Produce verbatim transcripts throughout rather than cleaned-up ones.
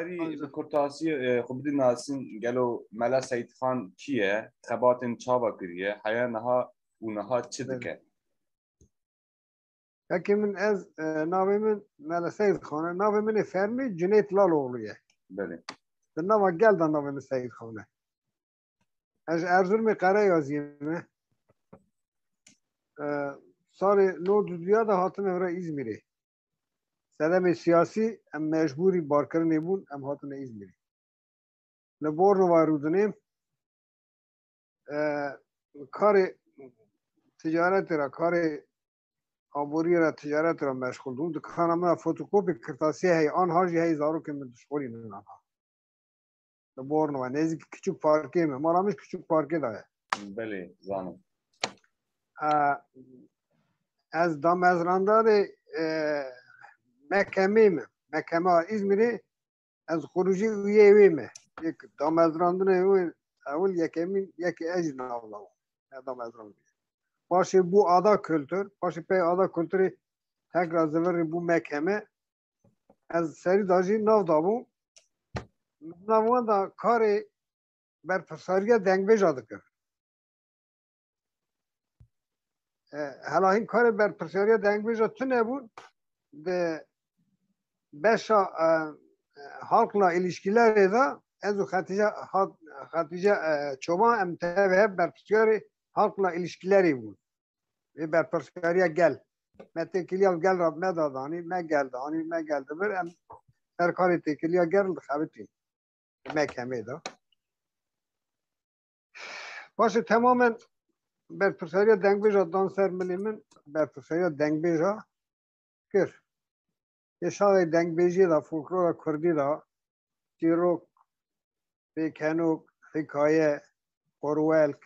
Serî bi kurtasî, e, xwe bidî nasîn, gelo Mele Seydxan kî ye? Xebatên çawa kiriye? Heya niha û niha çi dike? Yekê min ez, e, navê min Mele Seydxan e. Navê min ê fermî Cuneyt Laloğlu ye. Belê. Di nava gel de navê min Seydxan e. Ez ji Erzurumê Qereyaziyê me. E, salê nod û duya de hatime vira Îzmîrê. Sedemê siyasî em mecbûrî barkirinê bûn, em hatine Îzmîrê. Li Bornova rûdinêm, e, karê ticaretê re, karê aboriyê re, ticaretê re meşxul bûm. Dikana min re fotokopî kirtasiyê heye, anha jî heye zarokên min dişxulînin anha. Li Bornova, nêzîkî Küçük Parkê me. Mala min ji Küçük Parkê de ye. Belê, zanim. E, ez damezrandarê, e, mekemê me. Mekeme Îzmîrê, ez xurûcî û yê wê me. Yek damezrandinê wê ewil yekemîn, yekê ez jî nav da. Ne damezrandinê. Paşê bû Ada Kültür, paşê pey Ada Kültürê tekrar zivirî bû mekeme. Ez serî da jî nav dabû. Min nav wan da karê berpirsariya dengbêja dikir. E, hela hîn karê berpirsariya dengbêja tune bûn. Di beşa, e, e, halkla ilişkilerê de ez û Xetîce, Hat-, Xetîce, e, Çoban em tevê hev berpirsiyarê halkla ilişkilerê bûn. Vê berpirsiyariya gel. Me têkiliya gel re me dadanî, me gel danî, me gel dibir, em ser karê têkiliya gel dixebitîn. Mekemê de. Paşê temamen berpirsariya dengbêja dan ser milê min, berpirsariya dengbêja kir. Yê şaxê dengbêjiyê de, folklora kurdî de, çîrok, pêkenok, hikaye, qorwelk,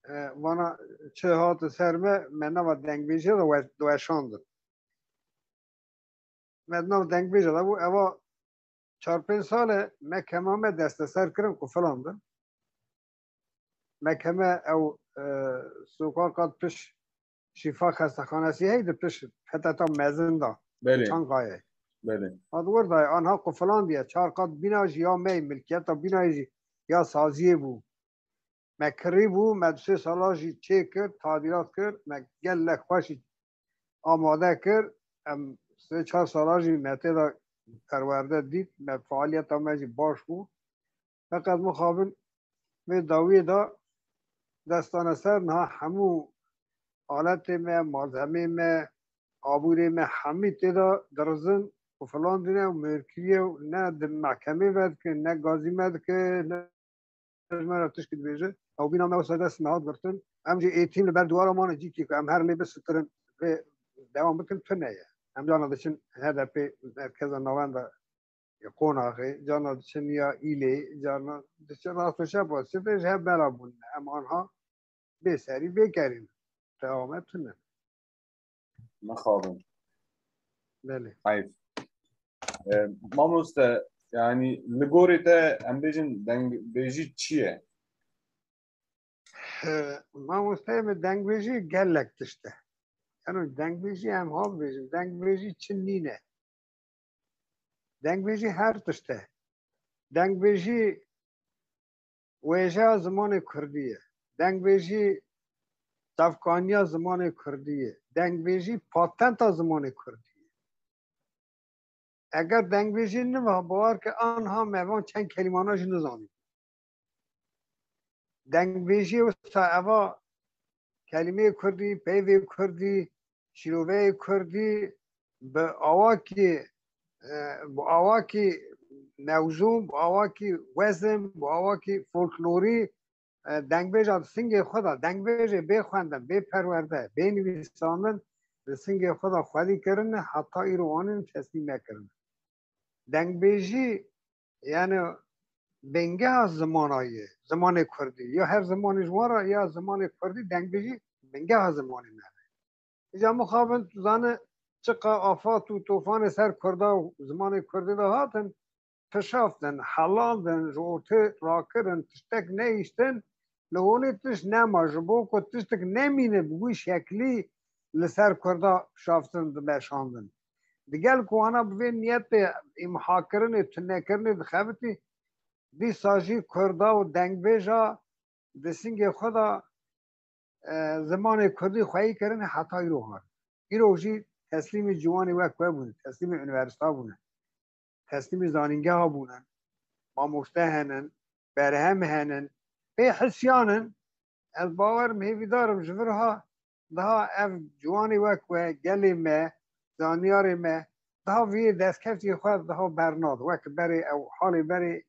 e, vana çi hate ser me, me nava dengbêjiyê de we-, diweşandin. Me di nav dengbêja de bû, eva çar pênc sal e mekema me desteser kirin, qufilandin. Mekeme ew, e, sokaqa piş şîfa xestexanesî hey di piş P T T mezin da. Belê. Çankayê. Belê. Hat wir dayê, anha qufilandiye, çar qat bîna jî ya me, milkiyeta bînayê jî ya saziyê bû. Me kirî bû, me du sê sala jî çêkir, tadîlat kir, me gelek xweş jî amade kir. Em sê çar sala jî me tê de perwerde dît, me faaliyeta me jî baş bû. Feqet mixabin vê dawiyê de destane ser niha hemû aletê me, malzemê me, abûrê me hemî tê de dirizin û filan dîne û mêrkiriye û ne di mehkemê vedikin, ne gazî me dike, ne ji me re tişkî dibêje. Ew bîna me wisa dest me hat girtin. Em jî êtîm li ber dîwara mane cîkî ku em her lê bisikirin vê dewam bikin tune ye. Em carna diçin H D P merkeza navenda Qonaxê, carna diçin ya Îlê, carna diçin rast û çep, sifrê ji hev bela bûn. Em anha bê serî bê kerîn. Dewame tune. Mixabin. Belê. Heyf. E, mamoste, yani li gorê te em bêjin dengbêjî çi ye? E, mamosteyê min, dengbêjî gelek tişt e. Yani dengbêjî em ha bibêjin, dengbêjî çi nîne. Dengbêjî her tişt e. Dengbêjî wêjeya zimanê kurdî ye. Dengbêjî tevkaniya zimanê kurdî ye. Dengbêjî patenta zimanê kurdî ye. Eger dengbêjî niva, bawer ke anha me van çend kelîmana jî nizanî. Dengbêjî wisa eva kelîmeyê kurdî, peyvê kurdî, şîroveyê kurdî bi awakî, e, bi awakî mewzûn, bi awakî wezin, bi awakî folklorî, e, dengbêja di singê xwe de, dengbêjê bê xwendin, bê perwerde, bê nivîsandin, di singê xwe de xwedî kirine, heta îro anîn teslîm nekirine. Dengbêjî, yani, bingeha zimana ye, zimanê kurdî. Ya her zimanê ji wan re, ya zimanê kurdî, dengbêjî bingeha zimanê me ye. Îca mixabin, tu zane çiqa afat û tofanê ser kurda û zimanê kurdî de hatin, pişaftin, helandin, ji ortê rakirin, tiştek nehiştin, li holê tişt nema, ji bo ku tiştek nemîne bi wî şeklî li ser kurda pişaftin dimeşandin. Digel ku wana bi vê niyetê îmhakirinê, tunekirinê dixebitî, dîsa jî Kurda û dengbêja di singê xwe de, e, zimanê kurdî xweyî kirine heta îro hat. Îro jî teslîmî ciwanê wek we bûne, teslîmî unîversîta bûne, teslîmî zanîngeha bûne, mamoste henin, berhem henin, pê hisiyan in. Ez bawer im, hêvîdar im ji vir ha daha ev ciwanê wek we, gelê me, zanyarê me, daha vî destkeftî xwe daha bernad. Wek berê ew halê berê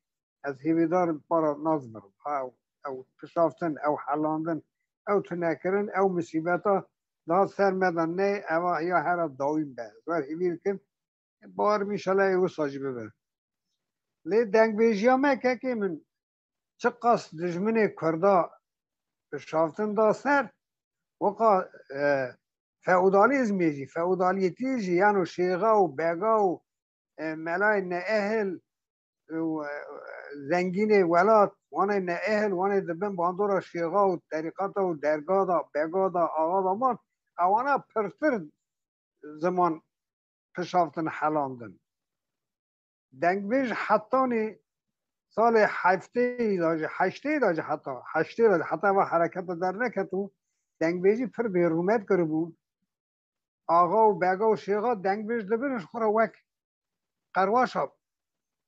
ez hêvîdar im para nazmirim. Ha ew, ew pişaftin, ew helandin, ew tunekirin, ew misîbeta daha ser me de neyê, eva ya here dawîm be. Ez wer hêvî dikim, bawer im înşallah ê wisa jî bibe. Lê dengbêjiya me kekê min çiqas dijminê Kurda pişaftin da ser, weka, e, feodalîzmê jî, feodaliyetî jî, yano şêxa û bega û, e, melayê neehil û, e, zengînê welat, wanê neehil, wanê di bin bandora şêxa û terîqata û derga da, bega da, axa da man, ewana pirtir ziman pişaftin, helandin. Dengbêj hetanî salê heftê de jî, heştê de jî, heta heştê de jî, heta eva hereketa derneketibû, dengbêjî pir bêrûmet kiribûn. Axa û bega û şêxa dengbêj dibin, ji xwe re wek qerwaşa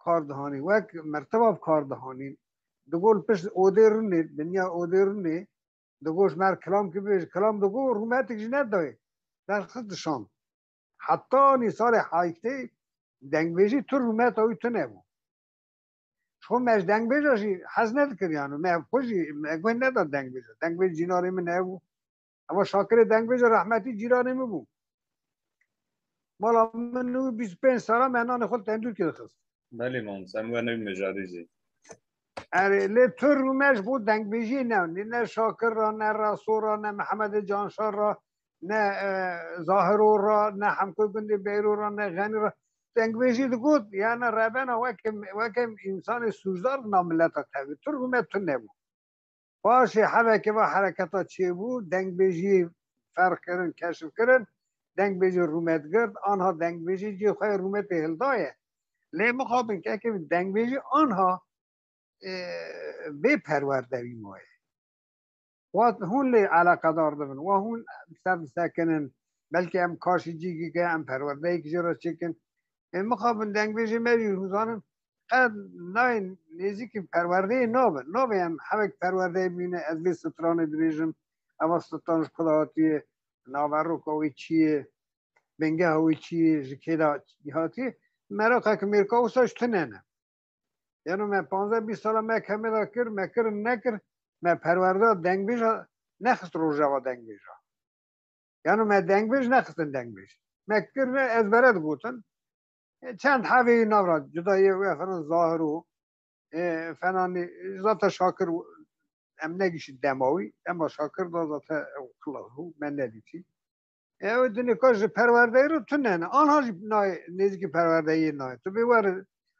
kar dihanîn, wek mirtiba bi kar dihanîn. Digot li pişt odê rûnê, dinya odê rûnê, digot ji me re kilamkî bibêje, kilam digot, rûmetik jî nedayê. Derxist dişand. Hetanî salê heştê dengbêjî tu rûmeta wî tune bû. Ji xwe me ji dengbêja jî hez nedikir, yani me xwe jî, me guh neda dengbêja. Dengbêj cînarê min hebû. Eva Şakirê dengbêja rehmetî cîranê min bû. Mala min û bîst û pênc sala me nanê xwe li tendûrkê dixist. Belê mamoste, em we nebî mijarî jî. Erê, lê tu rûme ji bo dengbêjiyê ne, ne, ne Şakir re, ne Reso re, ne Mihemedê Canşar re, ne, e, Zahiro re, ne Hemkoy Gundê Beyro re, ne Xenî re. Dengbêjî digot, yani rebena weke, weke însanê sûcdar di nav mileta tevî. Tu rûme tu nebû. Paşê hevekê va hereketa çêbû, dengbêjiyê ferq kirin, keşif kirin, dengbêjî rûmet girt, anha dengbêjî cihê xwe yê rûmetê hildaye. Lê mixabin kekê dengbêjî anha, e, bê perwerdewî maye. Wa hûn lê eleqedar dibin, wa hûn ser disekinin, belkî em kaşî cîkî ke em perwerdeyekî jê re çêkin. Ê mixabin dengbêjê me jî hûn zanin, qet nayên nêzîkî perwerdeyê nabin. Nabê em hevek perwerdeyê bîne, ez vê stranê dibêjim, eva stran ji ku de hatiye, naveroka wê çi ye, bingeha wê çi ye, ji kê de hatiye. Meraqek mêrka wisa ji tune ne. Yano me panzdeh bîst sala me kemê de kir, me kir, nekir, me perwerdeya dengbêja nexist rojeva dengbêja. Yano me dengbêj nexistin dengbêj. Me kirine ezbere digotin. E, çend hevê nav ra cuda yê we falan Zahiro, e, felanî, zaten Şakir em negişî dema wî, dema Şakir da zaten ew xilas bû, me nedîtî. Ew dinê ka ji perwerdeyê re tune ne. Anha jî nayê, nêzîkî perwerdeyê nayê. Tu bê were,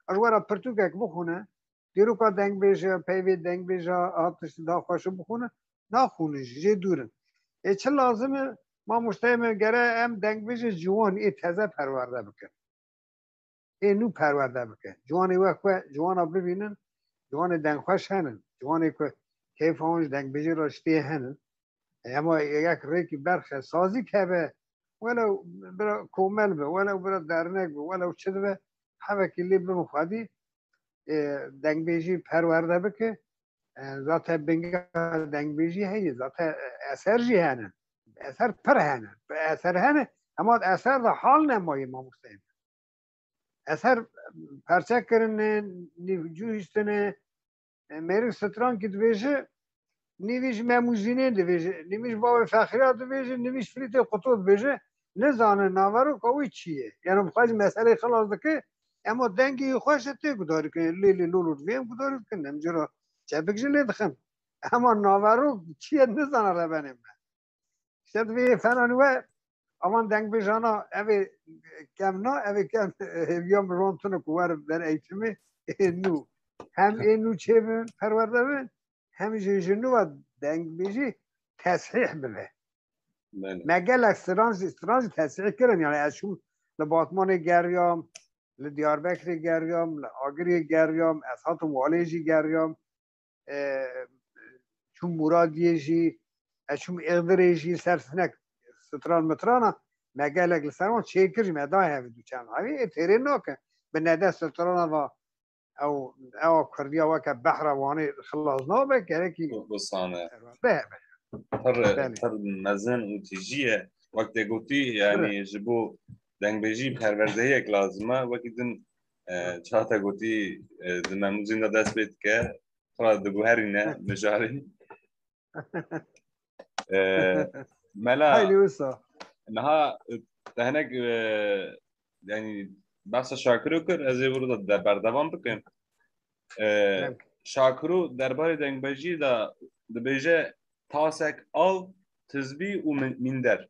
ji we re pirtûkek bixwîne, dîroka dengbêje, peyvê dengbêja, a tiştî daha xweş bixwîne, naxwînin jî, jê dûr in. Ê çi lazim e? Mamosteyê min gere em dengbêjê ciwan ê teze perwerde bikin. Ê nû perwerde bike. Ciwanê wek we, ciwana bibînin, ciwanê dengxweş henin. Ciwanê ku keyfa wan ji dengbêjê re ji tê henin. Ema yek rêkî berxe sazîk hebe, welew bira komel be, welew bira dernek be, welew çi dibe, hevekî lê bibe xwedî, e, dengbêjî perwerde bike. E, zaten bingeha dengbêjî heye, zaten eser jî hene. Eser pir hene. Eser hene, ema eser de hal nemayê mamosteyê. Eser perçe kirine, nîv cûhîstine, e, mêrik strankî dibêje, nîvî ji Memûzînê dibêje, nîvî ji bavê Fexriya dibêje, nîvî ji Filîtê Quto dibêje, nizane naveroka wî çi ye. Yani bi xwe jî meseleyê xilas dike, ema dengê wî xweş e tê gudarî kirin. Lê lê lolo divê em gudarî bikin, em cira çepik jî lê dixin. Ema naverok çi ye nizane rebenê me. Îşte divê felanî we, avan dengbêjana, ev ê kevna, ev ê kev hêviya min ron tune ku wer ber eğitimê ê nû. Hem ê nû çêbin, perwerde bin, hem jî ji nû ve dengbêjî teshîh bibe. Belê. Me gelek stran jî, stran jî teshîh kirin, yani ez çûm Li Batmanê geriyam, li Diyarbekirê geriyam, li Agirê geriyam, ez hatim Walê jî geriyam. E, çûm Muradiyê jî, ez çûm Êxdirê jî, ser hinek stran mitrana, me gelek li ser wan çêkir jî, me dayê hevî du çend hevî, ê têrê nake. Bi nede strana va ew, ewa Kurdiya weke behra Wanê xilas nabe, gerekî Wisa ne. Be, be. Pir, Belê. Pir mezin û tijî ye. Wek te gotî, yanî ji bo dengbêjî perwerdehiyek lazim e. Wekî din, e, çawa te gotî, e, di memûzîn de dest pê dike, xwe diguherîne mijarê. E, Mela, Haydi wisa. Niha, e, te hinek, e, yanî behsa Şakiro kir, ez ê wilo de berdewam bikim. E, Şakiro derbarê dengbêjî de dibêje: "Tasek al, tizbî û min-, mînder."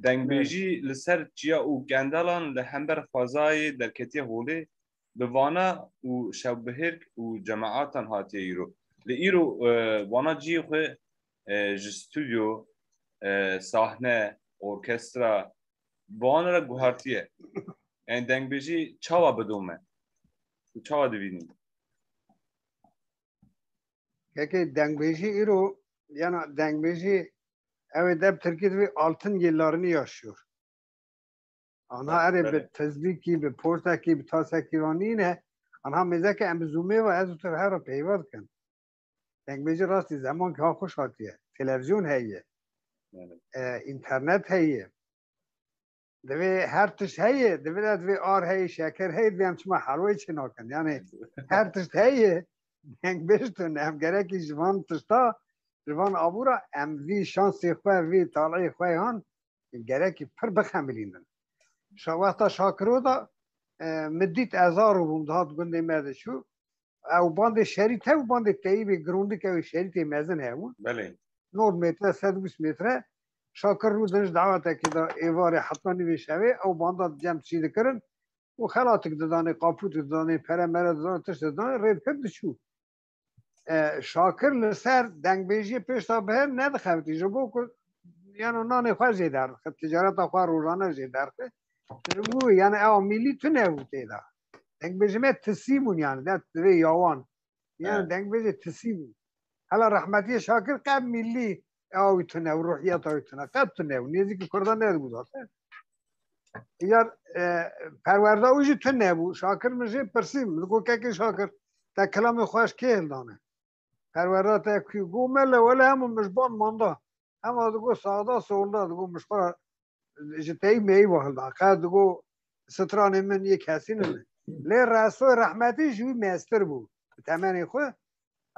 Dengbêjî li ser çiya û gendelan li hember xwezayê derketiye holê, bi vana û şewbihêrk û cemaatan hatiye îro. Li îro, e, vana cihê xwe, e, ji stûdyo, e, sahne, orkestra, bi wan re guhartiye. Yanî dengbêjî çawa bidome û çawa divînî? Kekê dengbêjî îro, yana dengbêjî, ew ê de bi tirkî divê altın yıllarını yaşıyor. Anha erê bi tezbîkî, bi portekî, bi tasekî van nîne. Anha mêzeke em bi zûmê ve ez û tu her peyva dikin. Dengbêjî rastî zemankî ha xweş hatiye. Televîzyon heye. E, înternet heye. Divê her tişt heye, divê de divê ar heye, şeker heye, divê em çima helwayê çê nakin. Yani her tişt heye, dengbêj tune. Em gerekî ji van tişta, ji van abûra em vî şansê xwe, vî taleyê xwe yan gerekî pir bixemilînin. Şa-, wexta Şakiro da, e, min dît ez aro bûm, dihat gundê me diçû. Ew bandê şerît hew, bandê teyîbê girûndik ew şerîtê mezin hebûn. Belê. Nod metre, sed û bîst metre. Şakir rû din ji dawetekê de êvarê heta nîvê şevê, ew banda cem çî dikirin û xelatik didanê, qapûtik didanê, pere mere didanê, tişt didanê, rê dikir diçû. E, Şakir li ser dengbêjiyê pêşta bihe nedixebitî, ji bo ku, yano, nanê xwe jê derdixist, ticareta xwe rojane jê derdixist. Ji bo, yani, ew milî tune bû tê de. Dengbêjê me tisî bûn, yani, de divê yawan. Yani, dengbêjê tisî bûn. Hela rehmetiyê Şakir qet milî ew tune û ruhiyeta wî tune. Qet tune bû. Nêzîkî Kurdan nedibû zaten. Yar, e, perwerda wî jî tune bû. Şakir min jê pirsî, min digot, "Kekê Şakir, te kilamê xwe ji kê hildane? Perwerda te kû?" Got, "Mele, wele hema min ji ban manda." Hema digot, "Sağda, solda," digot, "min ji xwe re ji teyî meyî ve hildan." Qet digot, "Stranê min yê kesî nîne." Lê Resoy rehmetî ji wî mestir bû. Bi temenê xwe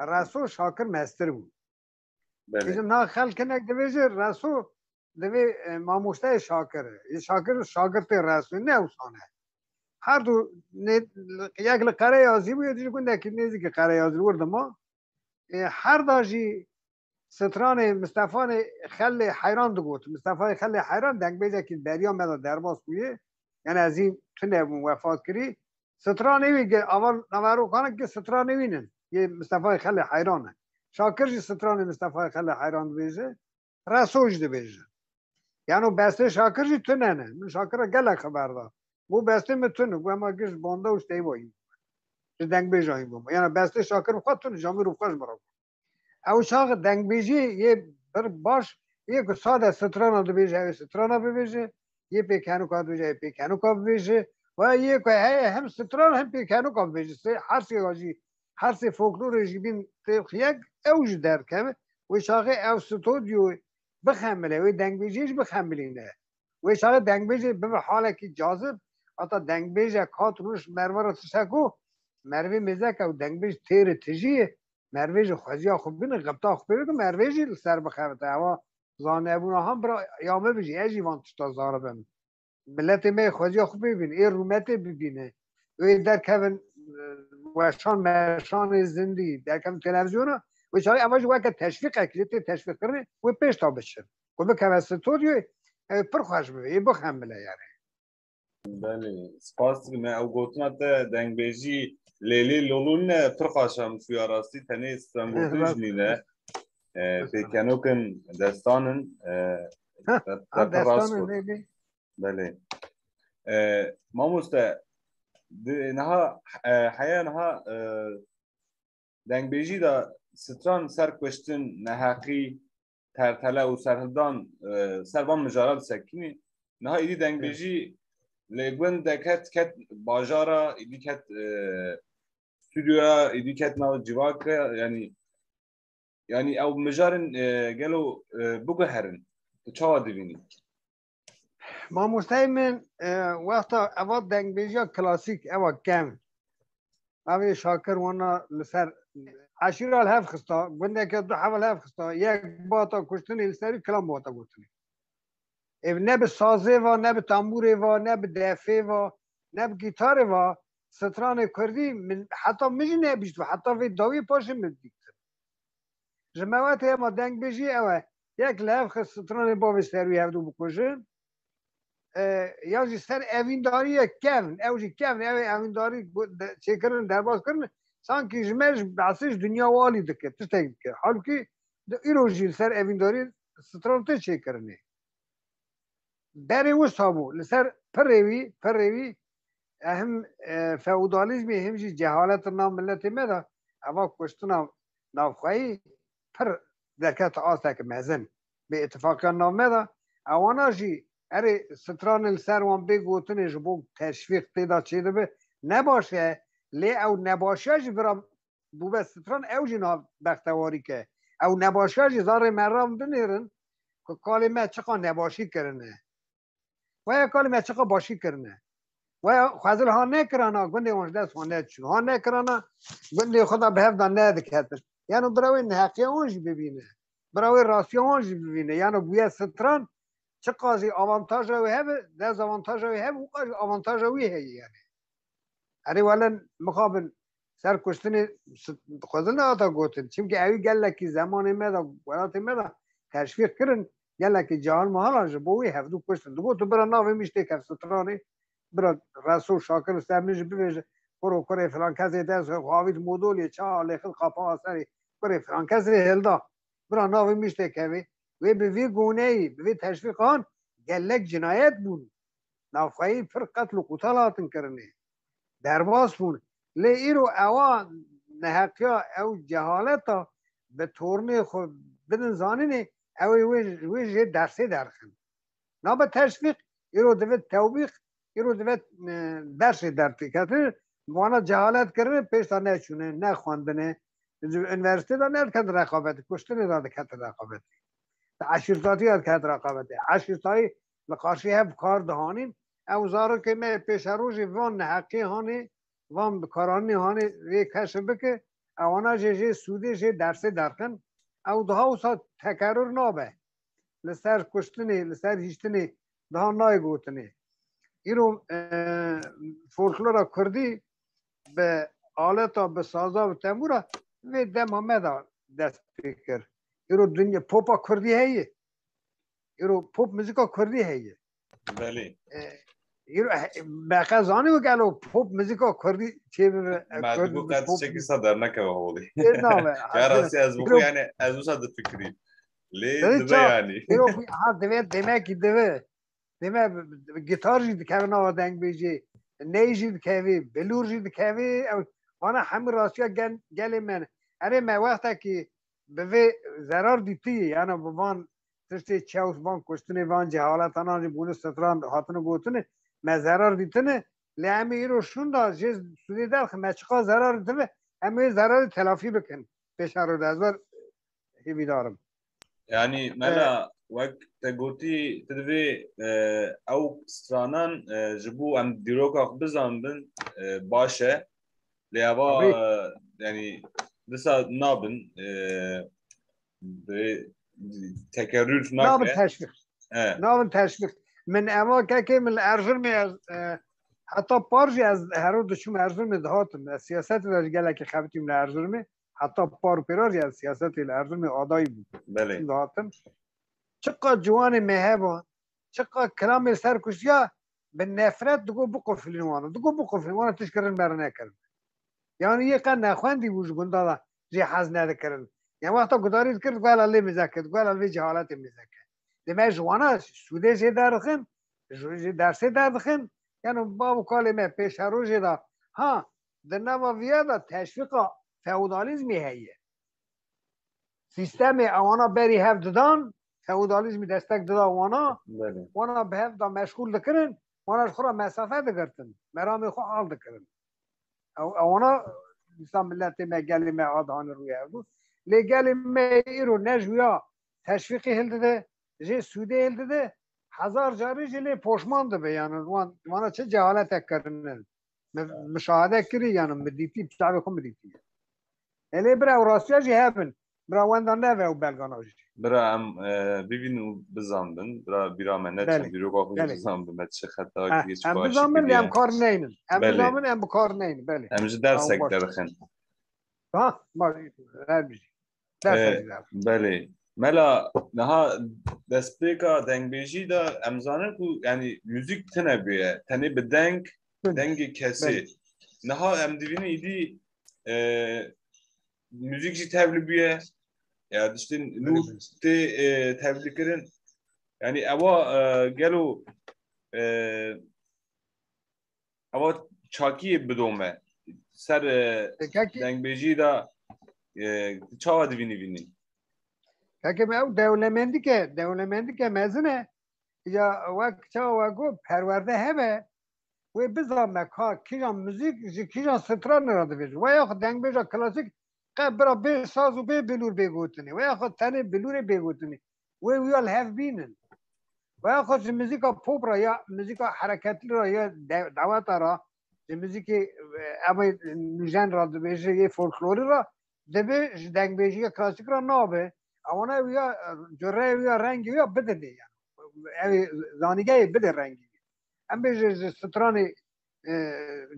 Reso Şakir mestir bû. Belê. Dibêjin, na xelk hinek dibêje, Reso divê, e, mamosteyê Şakir e. Şakir şagirtê Reso ne, wisa ne. Her du ne, yek li Qereyazî bû, yek jî gundekî nêzîkî Qereyazî wir dima. E, her da jî stranê Mistefanê Xellê Heyran digot. Mistefayê Xellê Heyran dengbêjekî beriya me de derbas bûye. Yani ez hîn tune bûm, wefat kirî. Stranê wî ge-, aval naverokan ki stranê wî nin. Yê Mistefayê Xelê Heyran e. Şakir jî stranê Mistefayê Xelê Heyran dibêje. Reso jî dibêje. Yano bestê Şakir jî tune ne. Min Şakir re gelek xeber da. Got bestê min tune. Got ema giş banda û steyva yî. Ji dengbêja yî bû. Yani bestê Şakir bi xwe tune. Camîr û xwe ji min re got. Ew çax dengbêjî yê bir baş, yê ku sade strana dibêje, ew ê strana bibêje, yê pêkenuka dibêje, ew ê pêkenuka bibêje, ve yê ku heye hem stran hem pêkenuka bibêje. Sê, her sê jî, her sê folklorê jî bîn tê xiyek, ew jî derkeve. Wê çaxê ew stodyo bixemile, wê dengbêjiyê jî bixemilîne. Wê çaxê dengbêjê bibe halekî cazib, heta dengbêjek hat rû ji merve re tişteko, mervê mêzeke ew dengbêj têrê tijî ye, mervê jî xweziya xwe bîne, xebta xwe pê bike, mervê jî li ser bixebite. Ewa zanebûna han bira ya me bijî, ez jî van tişta zaribim. Miletê me xweziya xwe pê bîne, ê rûmetê bibîne. Wê derkevin, e, weşan meşanê zindî, derkevin televizyona, wê çaxê eva jî weke teşvîqek lê tê teşvîqkirinê, wê pêş ta biçin. Ku bikeve stûdyoyê, ew pir xweş bibe, ê bixemile yani. Belê, spas dikim. Ew gotina te dengbêjî lêlê lolûn ne, pir xweş e, min xuya rastî, tenê strangotin jî nîne. E, pêkenokin destan in, e, te, te pir rast got. Belê. E, mamoste, di, niha, e, heya niha, e, dengbêjî de stran ser kuştin, neheqî, tertele û serhildan, e, ser van mijara disekinî. Niha êdî dengbêjî lê gund de ket, ket bajara, êdî ket, e, stûdyoya, êdî ket nav civaka, yanî, yanî ew mijarên, e, gelo, e, biguherin. Tu çawa dibînî? Mamosteyê min, e, wexta eva dengbêjiya klasîk, eva kevn. Navê Şakir wana li ser eşîra li hev xista, gundeke du hev li hev xista, yek bata kuştinê li serî kilam bata gotinê. Ev ne bi sazê va, ne bi tambûrê va, ne bi defê va, ne bi gîtarê va, stranê kurdî min, heta min jî nebîst, heta vê dawî paşê min dît. Ji mewetê ema dengbêjî ew e. Yek li hev xist stranê bavê ser wî hevdû bikujin. E, ya jî ser evîndariyê kevn, ew jî kevn, ew ê evîndarî gu-, de-, çêkirin, derbas kirin, sankî ji me ji behsê ji dinya walî dike, tiştek dike. Halkî di îro jî li ser evîndarî stran tê çêkirinê. Berê wisa bû, li ser pirê wî, pirê wî, e, him, e, feodalîzmê, him jî cehalet nav miletê me de, eva kuştina navxweyî pir derket astek mezin. Bi îtifaqiya nav me de, ewana jî erê stranê li ser wan bê gotinê ji bo teşvîq tê de çêdibe, ne baş e, lê ew nebaşiya jî bira bûbe stran, ew jî nav bextewarî ke. Ew nebaşiya jî zarê me ram binêrin ku kalê me çiqa nebaşî kirine. Weya kalê me çiqa başî kirine. Weya xwezil ha nekirana, gundê wan ji dest wan neçû. Ha nekirana, gundê xwe da bi hev da nediketin. Yano bira wê neheqiya wan jî bibîne. Bira wê rastiya wan jî bibîne. Yano bûye stran, çiqa jî avantaja wê hebe, dezavantaja wê hebe, û jî avantaja wî heye yani. Erê wele mixabin ser kuştinê s-, xwezil nehata gotin. Çimkî ewî gelekî zemanê me de, welatê me de teşvîq kirin, gelekî cahil mihalan ji bo wî hevdû kuştin. Digot tu bira navê min jî têkev stranê, bira Resul Şakir li ser min jî bibêje, kuro kurê filan kesê dest xavît modolê ça lêxil qapa serê kurê filan kesê hilda. Bira navê min jî têkevê. Wê bi vî goneyî, bi vî teşvîqan gelek cinayet bûn. Navxweyî pir qetl û qutal hatin kirinê. Derbas bûn. Lê îro ewa neheqiya ew cehaleta bi tornê xwe bidin zanînê, ew ê wê, wê jê dersê derxin. Nabe teşvîq, îro divê tewbîq, îro divê, e, dersê dertiketin. Wana cehalet kirine, pêşta neçûne, nexwendine. Ji unîversîtê de nediket reqabetê, kuştinê de diket reqabetê. Di eşîrtatî de diket reqabetê. Eşîrtayî li qarşî hev kar dihanîn. Ew zarokê me pêşerojê van neheqê hanê, van bikaranî hanê vê keşf bike. Ewana jê, jê sûdê, jê dersê derxin. Ew daha wisa tekerrur nabe. Li ser kuştinê, li ser hiştinê daha nayê gotinê. Îro, e, folklora kurdî bi aleta, bi saza, bi tembûra vê dema me de dest pê kir. Îro dinya popa kurdî heye. Îro pop muzîka kurdî heye. Belê. E, îro, e, me qe zanî wek elo pop muzîka kurdî çê bibe, e, Me kurd digot bi qet pop tiştekî sa dernekeve holê. Ê, nabe. Ya rastî ez bixwe, îro yani ez wisa difikirî. Lê Dibê dibe ça-, yani. Îro, ha, divê, demek ki dibe. Deme gitar jî dikeve nava dengbêjê, ney jî dikevê, bilûr jî dikevê, ew, vana hemî rastiya gen-, gelê me ne. Erê me wextekî bi vê zerar dîtiyê, yani bi van tiştê çew, van kuştinê, van cehaletanan jî bûne stran hatine gotine, me zerar dîtine, lê em ê îro şûnda jê sûdê derxin, me çiqa zerar dîtine, em ê zerarê telafî bikin. Pêşa rû de ez wer hêvîdar im. Yanî, e, mela, wek te gotî, tu divê, e, ew stranan, e, ji bo em dîroka xwe bizanibin, e, baş e. Lê eva, Tabii. e, yanî, disa nabin, e, bi tekerrür nake. Nabin teşvîq. E. Nabin teşvîq. Min eva kekê min li Erzurumê ez, e, heta par jî ez her roj diçûm Erzurumê dihatim. Ez siyasetê de ji gelekî xebitîm li Erzurumê. Heta par pêra jî ez siyasetê li Erzurumê adayî bûm. Belê. Dihatim. Çiqa ciwanê me heba, çiqa kilamê serkuştiya bi nefret digo biqufilin wana. Digo biqufilin wana, tişt kirin me re nekirin. Yani yê qe nexwendî bû ji gunda da jê hez nedikirin. Ya wexta gudarî dikir, digo hela lê mêze ke, digo hela vê cehaletê mêze ke. Deme ji wana sûdê jê derdixin, ji, ji dersê derdixin, Yani bav û kalê me pêşerojê de, ha, di nava viya de teşvîqa feodalîzmê heye. Sîstemê ewana berî hev didan, feodalîzmî destek dida wana, Belê. wana bi hev de meşgûl dikirin, wana ji xwe re mesafe digirtin, meramê xwe al dikirin. Ew, ewana dîsa miletê me, gelê me a dihanî rûyê hev bû. Lê gelê me îro ne ji wîya teşvîqê hildide, jê sûdê hildide, hezar carî jî lê poşman dibe. Yani wan, wana çi cehaletek kirine. Mi, mişahede kirî, yani mi dîtî, bi çavê xwe mi dîtî. Elê bira ew rastiya jî hebin. Bira wenda neve ew belgana jî. Bira em, e, bibînin û bizanbin. Bira bîra me neçe, Belê. dîroka xwe jî Belê. bizanbin. Me çi xeta Heh, kiriye, çi em xwe bizanbin, lê em şikiriye. kar neynin. Em Belê. bizanbin, em bi kar neynin. Belê. Em ji Tamam, dersek baş. derxin. Ha, baş. Her bijî. Dersek Ee, derxin. Belê. Mela, niha destpêka dengbêjî de em zanin ku, yani, muzîk tune bûye. Tenê bi deng, Tune. dengê kesê. Belê. Niha em dibînin îdî, e, muzîk jî tevlî bûye. Ya, diştin Belê, nû belê. tê, e, tevlî kirin. Yani, ewa, e, gelo, e, ewa çakiyê bidome. Ser, e, Kekî dengbêjî de, e, çawa dibînî vînî? Kekê me ew dewlemendike, dewlemendike mezin e. Ya wek çawa we got, perwerde hebe, wê bizanbe ka kîjan muzîk ji kîjan stranê re dibêje. Weya xwe dengbêja klasîk qe bira bê saz û bê bilûr bê gotinê. Weya xwe tenê bilûrê bê gotinê. Wê wiya li hev bînin. Weya xwe ji muzîka pop re ya muzîka hereketlî re ya de-, daweta re, ji muzîkê, e, em ê nûjen re dibêje, yê folklorî re, dibe ji dengbêjiya klasîk re nabe. Ewana wiya, cureyê wiya, rengê wiya bidinê yani. Ew ê zanîgehê bide rengê wî. Em bêje ji stranê, e,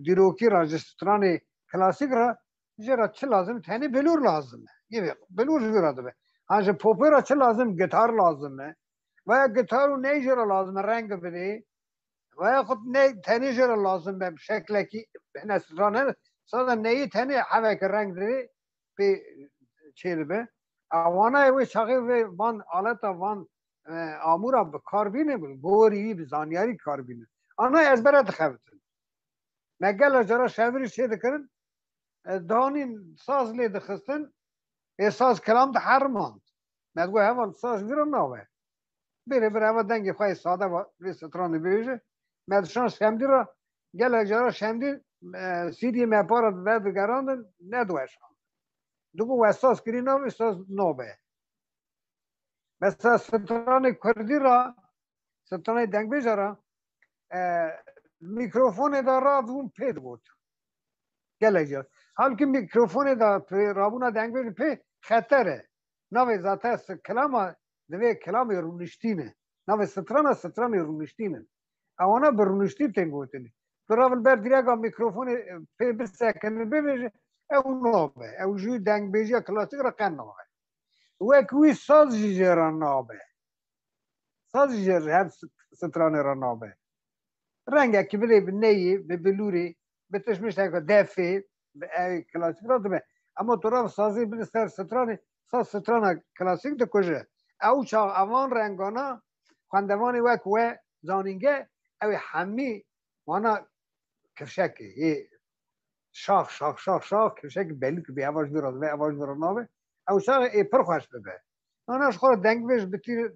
dîrokî re, ji stranê klasîk re, jê re çi lazim? Tenê bilûr lazim e. Yê bilûr ji wî re dibe. Ha ji popê re çi lazim? Gitar lazim e. Veya gitar û ney jê re lazim e, reng bidê. Veya xwe ne tenê jê re lazim be, şeklekî hine stran hene. Sada neyê tenê heveke reng didê, pê çêdibe. Ewana wê çaxê vê van aleta, van, e, amûra bi kar bîne, bi gorî wî, bi zanyarî kar bîne. Ana ezbere dixebitin. Me gelek cara şevirî çê dikirin, e, danîn saz lê dixistin, ê saz kilam diherimand. Me digot heval saz vî re nabe. Bêrê bir eva dengê xwe yê sade va-, vê stranê bêje. Me dişan şemdî re, gelek cara şemdî, e, C D'yê me para vedigerandin, nediweşand. Digot we saz kirî navê saz nabe. Mesela stranê kurdî re, stranê dengbêja re, e, mîkrofonê de radibûn pê digot. Gelek cara. Halkî mîkrofonê de pê, rabûna dengbêjê pê xeter e. Navê zaten s-, kilama, divê kilamê rûniştî ne. Navê strana stranê rûniştî ne. Ewana bi rûniştî tên gotinê. Tu rav li ber direka mîkrofonê, e, pê bisekine bibêje, ew nabe. Ew ji dengbêjiya klasîk re qe nabe. Wek wî saz jî jê re nabe. Saz jî jê her s-, stranê re nabe. Rengekî bidê bi neyê, bi bilûrê, bi tişmişteke defê, bi ew klasîk re dibe. Ama tu rav sazê bidî ser stranê, saz strana klasîk dikuje. Ew çax evan rengana xwendevanê wek we zanînge, ew ê hemî wana kifşekê, yê şax, şax, şax, şax, kifşekê belî ki bê, eva ji vî re dibe, eva ji vî re nabe. Ew çaxê ê pir xweş bibe. Ana ji xwe re dengbêj bitîne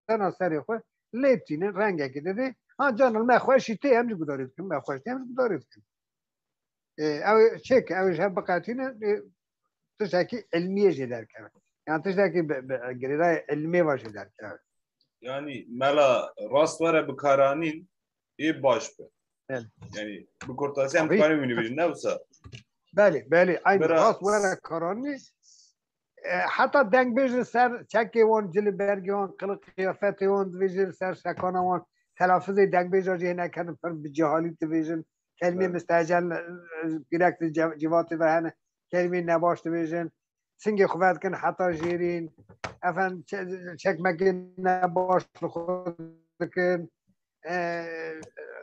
tena serê xwe, lê tînin, rengekî didê. Ha can li me xweşî tê, em jî gudarî dikin, me xweş tê, em jî gudarî dikin. E, ew çêk, ew ji hev biqetînin, e, tiştekî ilmiyê jê derkeve. Yani tiştekî bi, bi girêdayê ilmê ve jê derkeve. Yani mela rast were bikaranîn, ê baş be. Belê. Yani bi kurtasî em Tabii. dikarin wî bêjin, ne wisa? Belê, belê, aynî Bira- rast were karanî. E, heta dengbêj li ser çekê wan, cilê bergê wan, qiliq qiyafetê wan, divê jê li ser şekana wan, telafizê dengbêja jê hêne kerin, pir bi cehalî dibêjin. Kelimê Evet. mistecel, e, direkt di ce-, civatê de hene. Kelimê nebaş dibêjin. Singê xwe vedikin heta jêrîn. Efendim, çe-, çekmekê nebaş li xwe dikin. E,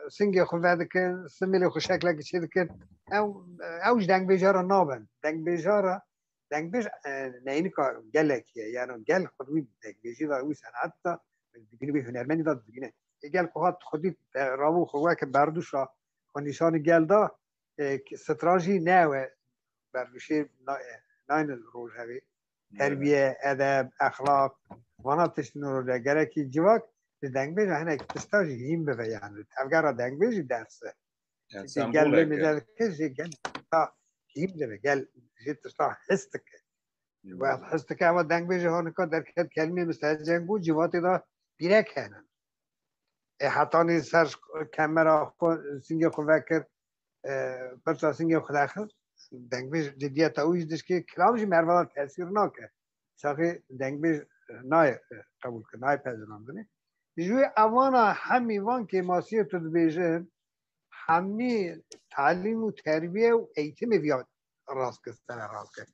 singê xwe vedikin, simêlê xwe şeklekî çê dikin. Ew, ew ji dengbêja re nabin. Dengbêja re, dengbêj, e, neynika gelekî ye. Yani gel xwe wî dengbêjî de, wî senat de, dibîne, wî hunermendî de dibîne. Ê gel ku hat xwedî, e, rabû xwe weke berdûşa xwe nîşanî gel da, e, ki stran jî newe berdûşê na-, e, nayne rojevê. Terbiye, edeb, exlaq, vana tiştin roje. Gerekî civak ji dengbêja hinek tişta jî hîn bibe yani. Tevgera dengbêjî ders e. Yani Çünkü gel sembolek e. Dikir jî gel ta hîn dibe. Gel jî tişta his dike. Wexta his dike eva dengbêjê hanika derket kelmê mistecengû civatê de pîrek hene. E, hetanî ser kemera xwe, singê xwe vekir, e, pirça singê xwe dexist. Dengbêj cidiyeta wî jî dişkê, kilam jî mervela tesîr nake. Saxî dengbêj nayê, e, qebûl kir, nayê pezirandinê. Ji wê evana hemî van kêmasiyê tu dibêjin, hemî talîm û terbiye û eğitimê viya rast kir, sererast kir.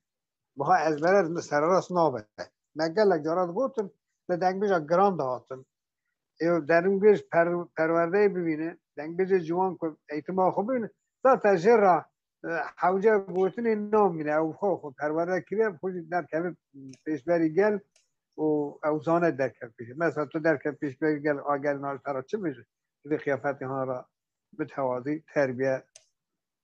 Buha ezbere li sererast nabe. Me gelek cara digotin, li dengbêja giran dihatin. Ê dengbêj per-, perwerdeyê bibîne, dengbêjê ciwan ku eğitima xwe bibîne, zaten jê re, e, hewce gotinê namîne, ew xwe, xwe perwerde kiriye, xwe jî derkeve pêşberî gel û ew zane derkev pêşe. Mesela tu derkev pêşberî gel, a gel nal te re çi bêje? Tu vê qiyafetê han re bitewazî, terbiye,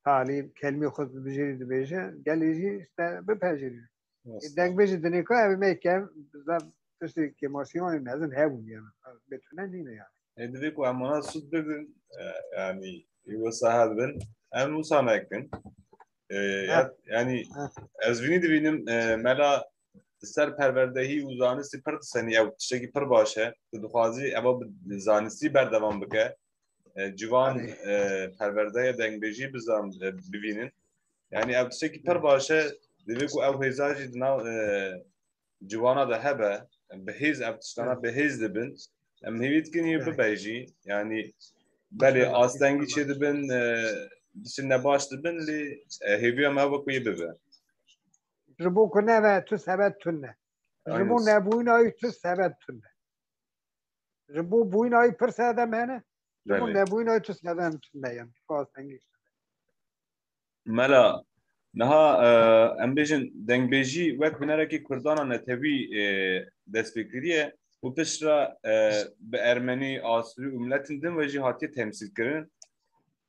talîm, kelmê xwe dibijêrî dibêje, gelê jî işte bipejirî. Rast e. Dengbêjê dinêka ev me kev, bizde tiştê kêmasî wan mezin hebûn yani. Bêtune nîne yani. E, divê ku em wana sûd bibin, e, yani, wisa hebin, em wisa nekin. E, Heh. ya, yani, Heh. ez vînî dibînim, e, mela di ser perwerdehî û zanistî pir disenî, ew tiştekî pir baş e. Tu dixwazî eva bi zanistî berdewam bike. E, ciwan, Erê. e, perwerdeya dengbêjî bizan, e, bivînin. Yani ev tiştekî pir Erê. baş e. Divê ku ew hêza jî di nav, e, ciwana de hebe. Bi hêz ev tiştana Erê. bi hêz dibin. Em hêvî dikin yê Erê. bibe jî. Yani belê, İnşallah, astengî inşallah. çê dibin, e, tiştê nebaş dibin, lê, e, hêviya me wek yê bibe. Ji bo ku nebe tu sebet tune. Ji Aynen. bo nebûyîna wî tu sebet tune. Ji bo bûyîna wî pir sedem hene. Ji bo Belê. nebûyîna wî tu sedem tune yani. Tu astengî işte. Mela, niha, e, em bêjin dengbêjî wek hunerekî Kurdana netewî, e, dest pê kiriye û piştre, e, bi ermenî, asûrî û miletên din ve jî hatiye temsîl kirin.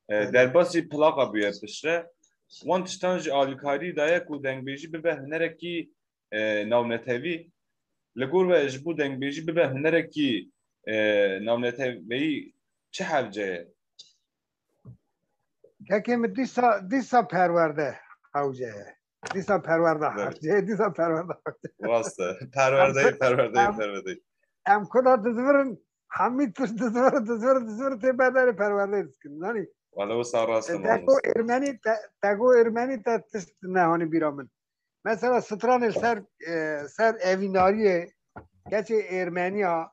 E, Belê. derbasî plaqa bûye piştre. Wan tiştan ji alîkarî daye ku dengbêjî bibe hunerekî, e, navnetewî. Li gor we ji bo dengbêjî bibe hunerekî, e, navneteweyî çi hewce ye? Kekê min dîsa, dîsa perwerde hewce ye. Dîsa perwerde Evet. hewce ye, dîsa perwerde hewce ye. Rast e. Perwerdeyê, Em ku- perwerdeyê, em- perwerdeyê. Em ku da dizivirin, hemî tişt dizivirin, dizivirin, dizivirin tê berderê perwerdeyê dikin. Zanî? Wala wisa rast e, Te mamoste. go Ermenî, te, te go Ermenî te tişt nehane bîra min. Mesela stranê ser, e, ser evîndariyê, keçê Ermeniya,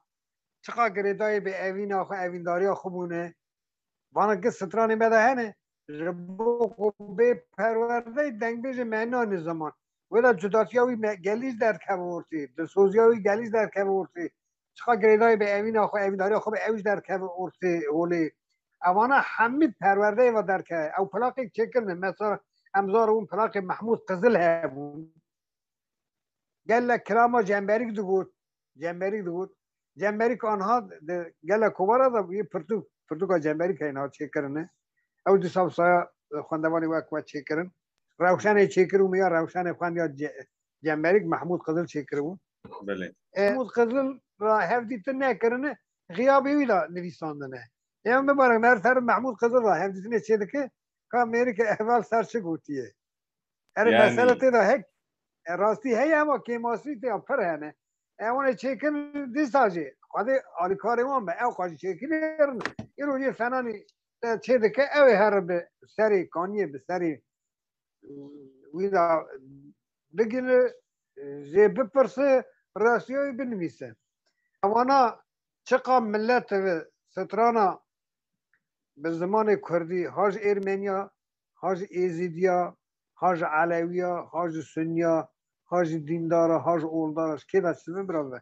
çiqa girêdayê bi evîna xwe, evîndariya xwe bûne. Vana ki stranê me de hene, ji bo ku bê perwerdeyê dengbêjê me nane ziman. Wê de cudatiya wî me gelî jî derkeve ortê, dilsoziya wî gelî jî derkeve ortê. Çiqa girêdayê bi evîna xwe, evîndariya xwe bi ew jî derkeve ortê holê. Evana hemî perwerdeyê ve derkeve. Ew plaqê çêkirine. Mesela em zaribûn plaqê Mehmûd Qizil hebûn. Gelek kilama Cemberîk digot. Cemberîk digot. Cemberîk anha di gelek kovara de yê pirtûk, pirtûka Cemberîk heyna çêkirine. Ew dîsa wisa xwendevanê wek we çêkirin. Rewşenê çêkir û miya Rewşenê xwendiya Ce-, Cemberîk Mehmûd Qizil çêkiribû. Belê. E, Mehmûd Qizil ra hevdîtin nekirine, xiyabê wî de nivîsandine. Em bibarin, her ser Mehmûd Qizil ra hevdîtinê çêdike, ka mêrike eval ser çi gotiye. Erê, Yani mesele tê de hek, e, rastî heye ama kêmasî tê ya pir hene. E, wan ê çêkin dîsa jî. Xwedê alîkarê wan be. Ew xwe jî çêkirîn. Îro yê fenanî te çêdike, ew ê here bi serê kaniyê, bi serê wî de bigire, jê bipirse, rastiyayî binivîse. Ewana çiqa millet ve strana bi zimanê kurdî, ha ji Ermeniya, ha ji Êzîdiya, ha ji Elewiya, ha ji Sunniya, ha ji dîndara, ha ji oldara, ji kê de çi bibirave.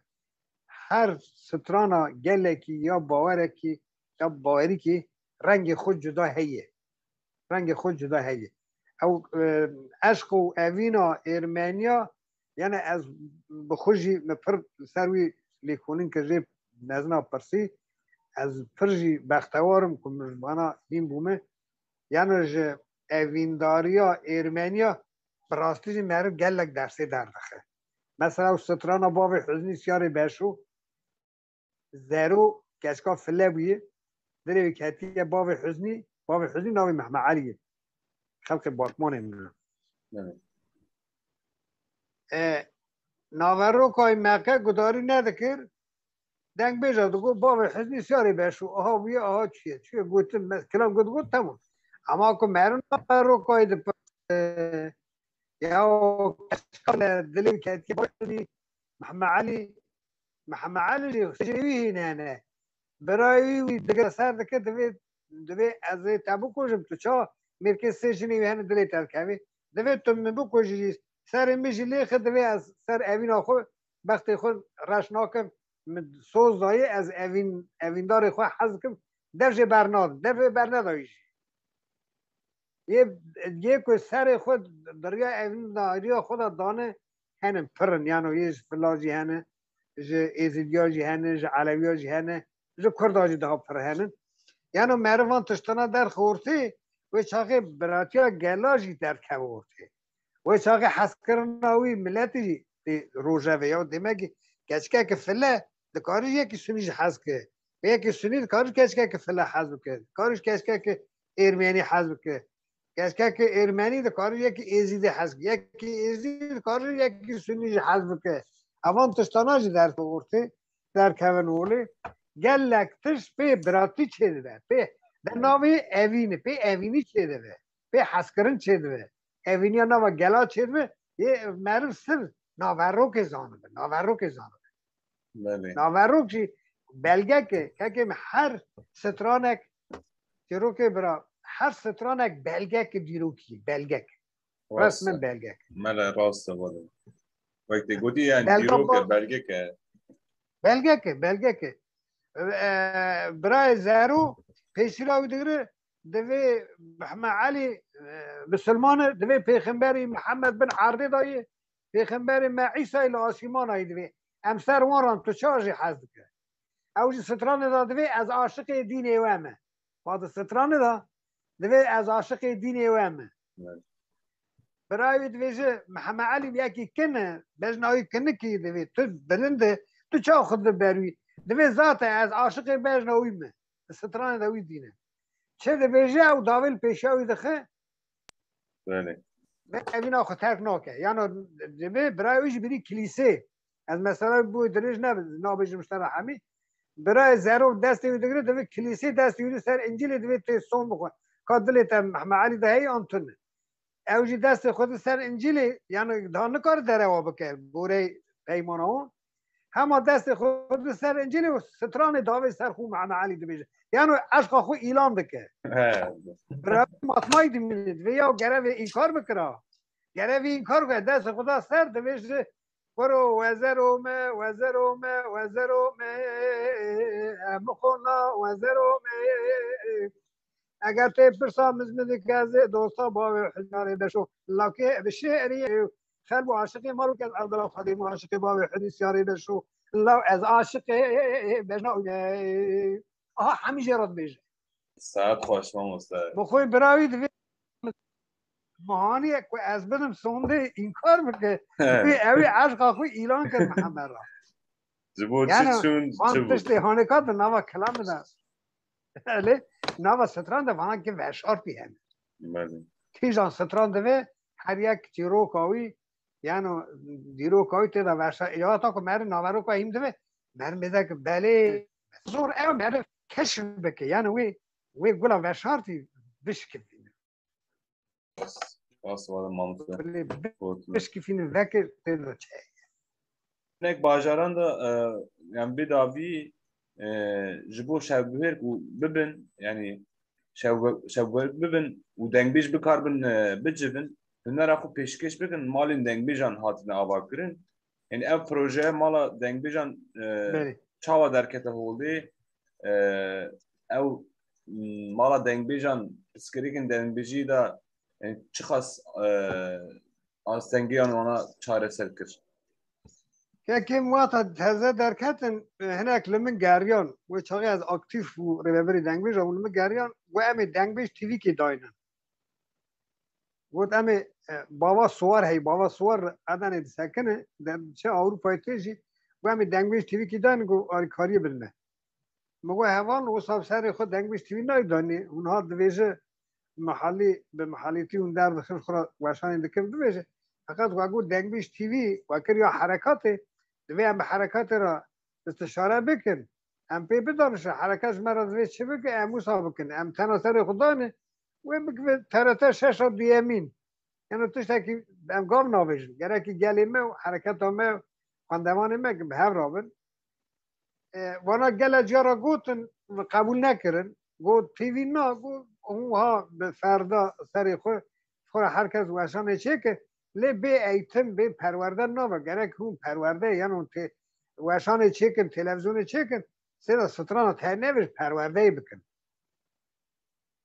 Her strana gelekî ya bawerekî, ya bawerîkî rengê xwe cuda heye. Rengê xwe cuda heye. Ew, e, eşq û evîna Ermeniya, yani ez bi xwe jî min pir ser wî lêkolîn kir, jê mezina pirsî. ez pir jî bextewar im ku min ji vana hîn bûme. Yano ji evîndariya êrmeniya bi rastî jî meriv gelek dersê derdixe. Mesela ew strana bavê Huznî Siyarê Beşo, Zero keçka file bûye, dilê wî ketiye bavê Huznî, bavê Huznî navê Mehme Elî ye. Xelkê Batmanê min. Evet. E, naverokayê me qe gudarî nedikir, dengbêja digot, bavê Huznî Siyarê Beşo, aha bûye, aha çûye, çûye gotin, me, kilam got, got, temam. Ama ku meriv naverokayê di, e, ya o keçka dilê wî ketiye bavê Huznî, Mehme Elî, Mehme Elî jî, sê jinê wî hîn hene. Birayê wî, wî digire ser dike, divê, divê ez ê te bikujim, tu ça mêrkê sê jinê wî hene dilê te dikevê. Divê tu min bikujî jî, serê min jî lêxe, divê ez ser evîna xwe, bextê xwe reş nakim. Min soz dayê, ez evîn, evîndarê xwe hez dikim. Dev jê bernadim, dev jê bernedayî jî. Yê, yê ku serê xwe di riya evîndariya xwe de dane, henin pir in. Yano yê ji Fila jî hene, ji Êzîdiya jî hene, ji Elewiya jî hene, ji Kurda jî daha pir henin. Yano meriv van tiştana derxe ortê, wê çaxê biratiya gela jî derkeve ortê. Wê çaxê hezkirina wî miletî jî tê rojevê ya. Demek ki keçikeke file dikare ji yekî sunî jî hez ke. Bi yekî sunî dikare ji keçikeke file hez bike. Dikare ji keçikeke êrmenî hez bike. Keçikeke êrmenî dikare ji yekî êzîdî hez bike. Yekî êzîdî dikare ji yekî sunî jî hez bike. Evan tiştana jî derke ortê, derkevin holê. Gelek tişt pê biratî çêdibe. Pê de navê evînî, pê evînî çêdibe. Pê hezkirin çêdibe. Evîniya nava gela çêdibe. Yê meriv sir naverokê zanibe. Naverokê zanibe. Belê. Naverok jî belgek e. Kekê min her stranek, çîrokê bira, her stranek belgek e dîrokî, belgek. Rast e. Resmen belgek. Mele rast e, belê. Wek tê gotî yani Belga dîrok e, ba- belgek e. Belgek e, belgek e. E, birayê Zero pêşîra wî digire, divê Mehme Elî, e, misilman e, divê Pêxemberî Mihemed bin Erdê dayê, Pêxemberê me Îsayê li asîmanayî divê. Em ser wan ran tu ça jî hez dike. Ew jî stranê de divê ez aşiqê dînê we me. Xwe di stranê de divê ez aşiqê dînê we me. Evet. Birayê wî dibêje, Meheme Elî yekî kin e, bejna wî kinikî divê. Tu bilind e, tu çawa xwe dibe ber wî? Divê zate ez aşiqê bejna wî me. Di stranê de wî dîne. Çi dibêje ew davê li pêşiya wî dixe, Belê. Ve evîna xwe terk nake. Yano divê birayê wî jî birî kilîsê. Ez mesela bû dirêj ne, nabêjim ji te re hemî. Birayê Zero destê wî digire, divê kilîsê destê wî ser Încîlê divê tê son bixwe. Ka dilê te Mehme Elî de heye an tune. Ew jî destê xwe di ser Încîlê, yani daha nikare derewa bike, gorey peymana wan. Hema destê xwe di ser Încîlê û stranê davê ser xwe Meheme Elî dibêje. Yani eşqa xwe îlan dike. He. Bira matmayî dimîne, divê ya gerevê înkar bikira. Gerevê înkar bike, destê xwe da ser, dibêje, Kuro, wezero me, wezero me, wezero me, mixona, wezero me. Eger tê pirsa min, min dike, ez ê dosta bavê Huznarê Beşo. Lakê bi şêrî xelb û aşiqê mal û kes Evdala Xwedê, min aşiqê bavê Hudî Siyarê Beşo. Law ez aşiqê bejna wî ne. Aha, hemî jê re dibêje. Saet xweş, mamoste. Bi xwe bira wî divê mihaniyek ku ez bidim sondê înkar bike. Wî ew ê eşqa xwe îlan kir Mihemed re. Ji bo çi Yani, çûn, van çi bû? Tiştê hanêka di nava kilamê de. Elê, nava stran de vana ki veşartî hene. Belê. Kîjan stran divê her yek çîroka wî, yani dîroka wî tê de veşa-, ya ta ku meriv naveroka hîm divê, meriv mêze ki belê, zor ew meriv keşf bike, yani wê, wê gula veşartî bişkivîne. Spas, spas, mamoste. Belê, Gotin. Bişkivîne vekir tê de çe. Hinek bajaran de, e, yani bidavî, e, ji bo şevguhêr ku bibin, yani şevgu-, şevguhêr bibin û dengbêj bikaribin, e, bicivin, hunera xwe pêşkêş bikin, malên dengbêjan hatine avakirin. Yani ev proje mala dengbêjan, e, Belê. Çawa derkete holê, e, ew, m, mala dengbêjan, pirsgirêkên dengbêjî de, yani çiqas, e, astengiyan wana çareser kir? Yekê min wata teze derketin, e, hinek li min geriyan. Wê çaxê ez aktîf bû rêvebirî dengbêj, û li min geriyan, got, "Em ê Dengbêj T V'kê daynin." Got, "Em ê, e, Bava Suwar heyî, Bava Suwar Edenê disekine, de, çi Ewropayê tê jî, got, em ê Dengbêj T V'kê daynin, got, alîkariyê bidin me." Min got, "Heval, wisa bi serê xwe Dengbêj T V nayê danî, hûn ha divêje mihalî, bi mihalîtî hûn derdixin, xwe re weşanê dikin, bivêje." Feqet we got, "Dengbêj T V we kir ya herekatê, divê em bi herekatê re istişare bikin, em pê bidanişin, hereket ji me re divê çi bike, em wisa bikin, em tena serê xwe dane, wê bikive T R T şeş a duyemîn." Yani tiştekî em gav navêjin. Gerekî gelê me û hereketa me û xwendevanê me ki bi hev rabin. E, vana gele cara gotin, qebûl nekirin. Got, "T V na, got, hûn ha bi ferda serê xwe, xwe re her kes weşanê çêke, lê bê eğitim, bê perwerde nabe. Gerek hûn perwerde, yan hûn tê-, weşanê çêkin, televîzyonê çêkin, sê de strana te nevêj, perwerdeyê bikin."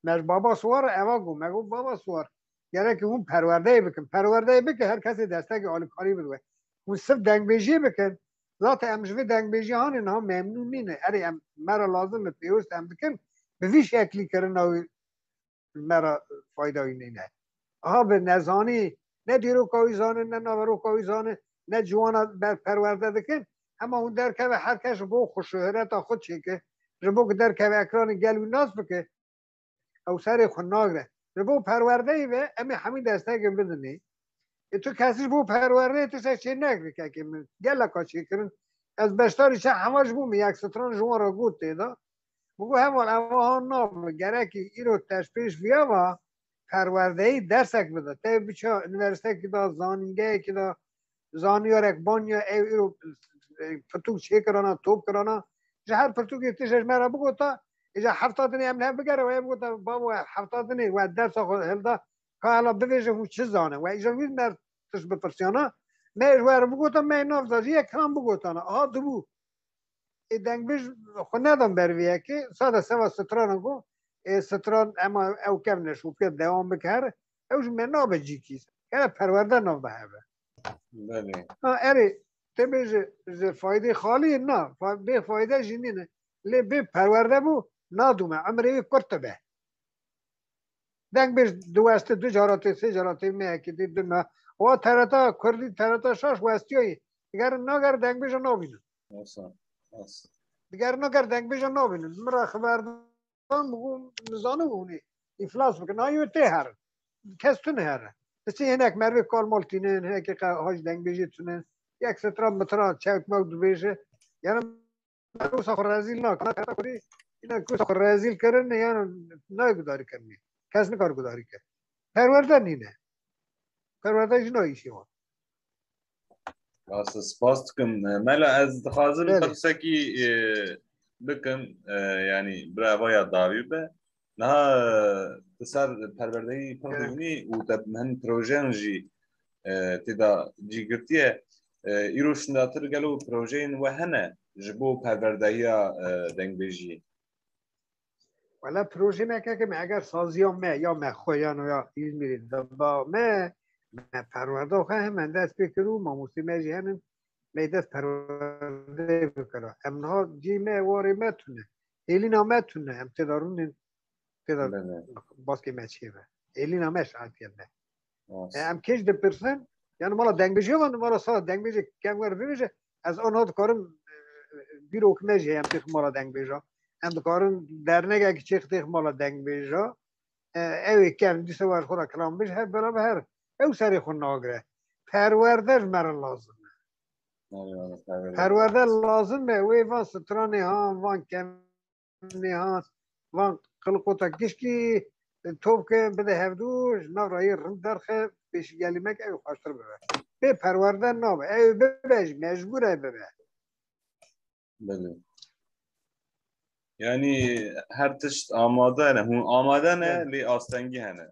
Me ji Baba Suwar re eva got. Me got, "Baba Suwar, gerek hûn perwerdeyê bikin. Perwerdeyê bike, her kesê destekê alîkarî bide we. Hûn sirf dengbêjiyê bikin. Zaten em ji vê dengbêjiyê hanê niha memnûn nîne. Erê, em, me re lazim e, pêwist em dikin. Bi vî şeklî kirina wî me re fayda wî nîne." Aha bi nezanî, ne dîroka wî zanin, ne naveroka wî zanin, ne ciwana ber perwerde dikin. Hema hûn derkeve, her kes ji bo xwe şohreta xwe çêke, ji bo ku derkeve ekranê gel wî nas bike, ew serê xwe nagre. Ji bo perwerdeyê ve em ê hemî destekê bidinê. Ê tu kesî ji bo perwerdeyê tiştek çê nekir, kekê min. Geleka çêkirin. Ez beşdarî çi hema ji bo min yek stran ji wan re got tê de. Min got, "Heval, ev wiha nabe. Gerekî îro te ji pêş viya ve perwerdeyî dersek bide. Te biçe unîversîtekî de, zanîngehekî de, zaniyarek baniya ew îro, e, pirtûk çêkirana, top kirana. Ji her pirtûkê tiştek ji me re bigota, îja hefta dinê em li hev bigere, we bigota, babo, hefta dinê we dersa xwe hilda, ka hela bivêje hûn çi zane. We îja wî me tişt bipirsiyana, me ji we re bigota, me nav da jî yek kilam bigotana. Aha dibû." Ê dengbêj xwe nedan ber vê yekê, sade seva strana got, ê stran ema ew kevne şopiya dewam bike here, ew ji me nabe cîkî. Gere perwerde nav de hebe. Belê. Ha, erê, te bêje, ji faydê xalî na, fa-, bê fayde jî nîne. Lê bê perwerde bû, nadûme, emrê wî kurt dibe. Dengbêj diweste, du cara tê, sê cara tê, me yekê dî, du me. Wa T R T Kurdî, T R T şaş westiyayî. Digerin nager dengbêja nabînin. Wisa, wisa. Digerin nager dengbêja nabînin. Min re xiberdan bû, min zanibû hûnê îflas bikin. Hayê wê tê herin. Kes tune here. Diçin hinek mervê kal mal tînin, hinekê qe-, haj dengbêjê tune. Yek sitra mitra çewt mewt dibêje. Yani wisa xwe rezîl nake. Na T R T Kurdî, îna ku wisa xwe rezîl kirin, yani nayê gudarî kirinê. Kes nikar gudarî kir. Perwerde nîne. Perwerde jî nayê îşê wan. Rast, spas dikim. Mela, ez dixwazim Belê. Qirsekî, e, bikim, e, yani bira vaya dawî be. Niha, e, tu ser perwerdeyî pir Gerek. Dibînî û te hin projeyan jî, e, tê de cî girtiye. E, îro şindatir gelo projeyên we hene ji bo perwerdehiya, e, dengbêjiyê? Wela projê me keke me eger saziya me ya me xwe yan ya Îzmîrê diba me, me perwerda xwe hemen dest pê kir û mamostê me jî henin me dest perwerdeyê bikira. Em niha cî me warê me tune. Hêlîna me tune. Em tê de rûnin, tê de Belê. Baskê me çêbe. Hêlîna me şahitiye me. Rast. E, em kêj dipirsin, yani mala dengbêjê van, mala sala dengbêjê kevger bibêje, ez ona dikarim, e, bîrok me jî em têx mala dengbêja. Em dikarin dernegek çêx têx mala dengbêja. E, ew ê kem dîse war xwe re kilam bêj, her bela bi her. Ew serê xwe nagire. Perwerde ji me re lazim e. Eyvallah, perwerde. Perwerde lazim e, wê van stranê han, van kem nêhat, van qiliqota gişkî, e, top ke bide hevdû, ji nav rayî rind derxe, pêşî gelî me ke ew xweştir bibe. Bê perwerde nabe, ew bibe jî mecbûr e bibe. Belê. Yani her tişt amade ne, hûn amade ne, Evet. Lê astengî hene.